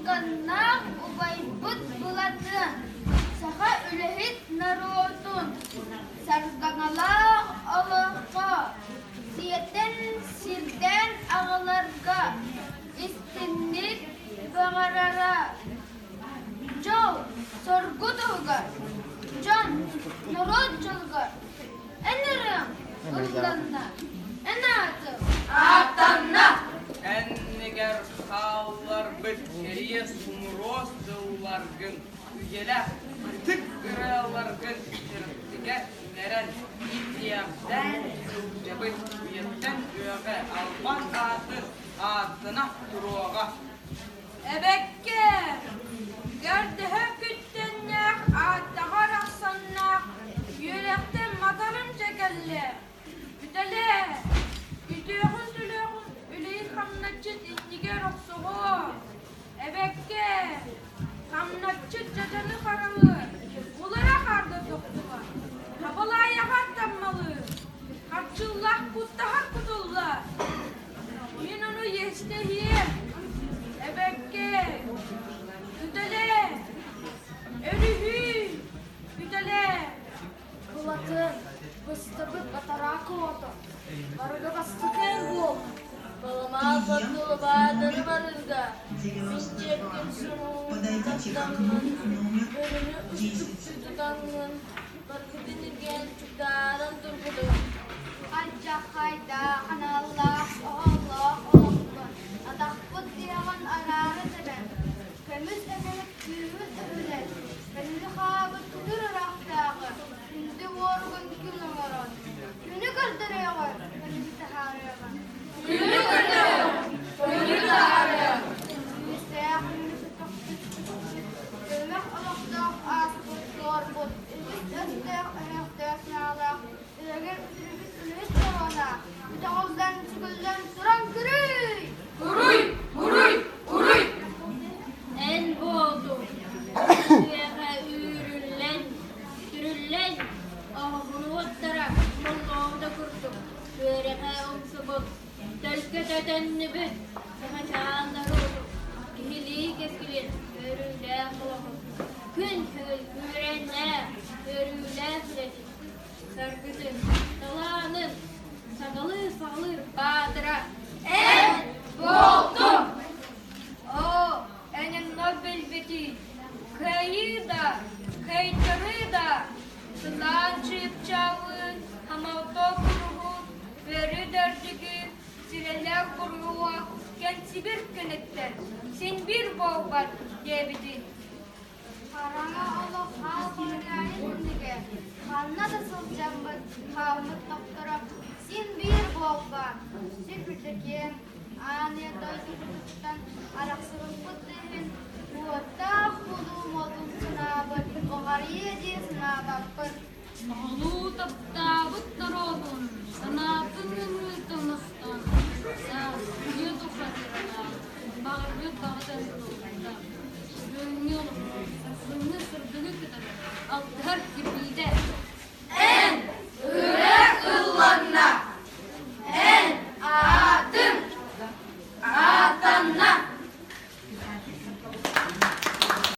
Ахтылҕаннаах убайбыт Былатыан саха үлэһит норуотун сардаҥалаах олоххо сиэтэн сирдээн аҕаларга истиҥник баҕарара. Дьол, соргу туһугар, дьон, норуот дьолугар эн ырыаҥ ылланна, эн аатыҥ Ааттанна! Эннигэр хаалларбыт кэриэс хомуруос тылларгын, үйэлээх ытык ырыаларгын сүрэхтигэр иҥэрэн, иитиэхтээн сылдьабыт үйэттэн үөҕэ албан аатын ааттана туруоҕа. Эбэккэ, көрдөһө күттэннээх, ааттаҕар ахсаннаах, үөрэхтэн матарым дьэ кэллэ. Бүтэлээ, үтүөҕүн-түлүөҕүн үлэһит хамначчыт иннигэр охсуһуо. Эбэккэ, хамначчыт дьадьаны харалы, улара хаарга тохтума, хабалаайаҕар таммалыы, харчыллах куттаһар кутулла. Мин ону иэстэһиэм, эбэккэ, үтэлээ, өрүһүй, үтэлээ. Былатын, быстыбыт батараак оҕото, барыга бастакы эн буол. Баламаал бардылы баадары барыырга, мин дьиэккин суруун тардаммын, бөрөнү устуктуу тутаҥҥын, баргытын иргээн чугдааран турбутум. Алдьархайдаах, аналлаах, оһоллоох олохпут, атахпыт тиһэҕин араара тэбэн, көмүс эмэһик күүһүн өһүлэн, көҥүлү хаабыт күтүр ыраахтааҕы, күндү уоругун күн оҥорон, күнү көрдөрүөҕү, көҥүлү таһаарыаҕа. Күнү көрдөрүөҕү, көҥүлү таһаарыаҕа. Күүстээх күнү көтөхпүт, көмөх олохтоох ааспыт туорбут, үгүс өстөөх өһөхтөөх санаалаах Үлэгэр үтүрүбүт үлэһит хоһооно, үтэҕиллэн, сүгүллэн туран күрүй! Уруй! Уруй! Уруй! Эн буолдуҥ, үөһэ үүрүллэн, түрүллэн, оһоҕун уоттара моллообута курдук үөрэхэ умсубут, төлкө төннүбүт, сахачаан норуоту киһилии кэскилин өрүүлээх олоҕун, күн көҥүл күүрээннээх, өрүүлээх үлэтин Саргытын, талаанын, саҕалыы-саҕалыыр баатыра Эн буолтуҥ! Оо, эн онно билбитий, кыайыы да, кыайтарыы да, сылаан чыыпчаалыын, хамалта куруһун, бөрү дөрдүгүн, сирэлээх буруйуга кэнсибир көнөттөр, син биир буолбат диэбитин. Хараҥа олох хаалбардаайын иннигэр ханна да сылдьаммыт хааммыт тохторо син биир буолбаат, сир үрдүкүөн аан ийэ дойдубутуттан арахсыбыппыт да иһин уоттаах булуу модун санаабыт уҕарыйыа дии санаабаппын. Моһолуу таптаабыт.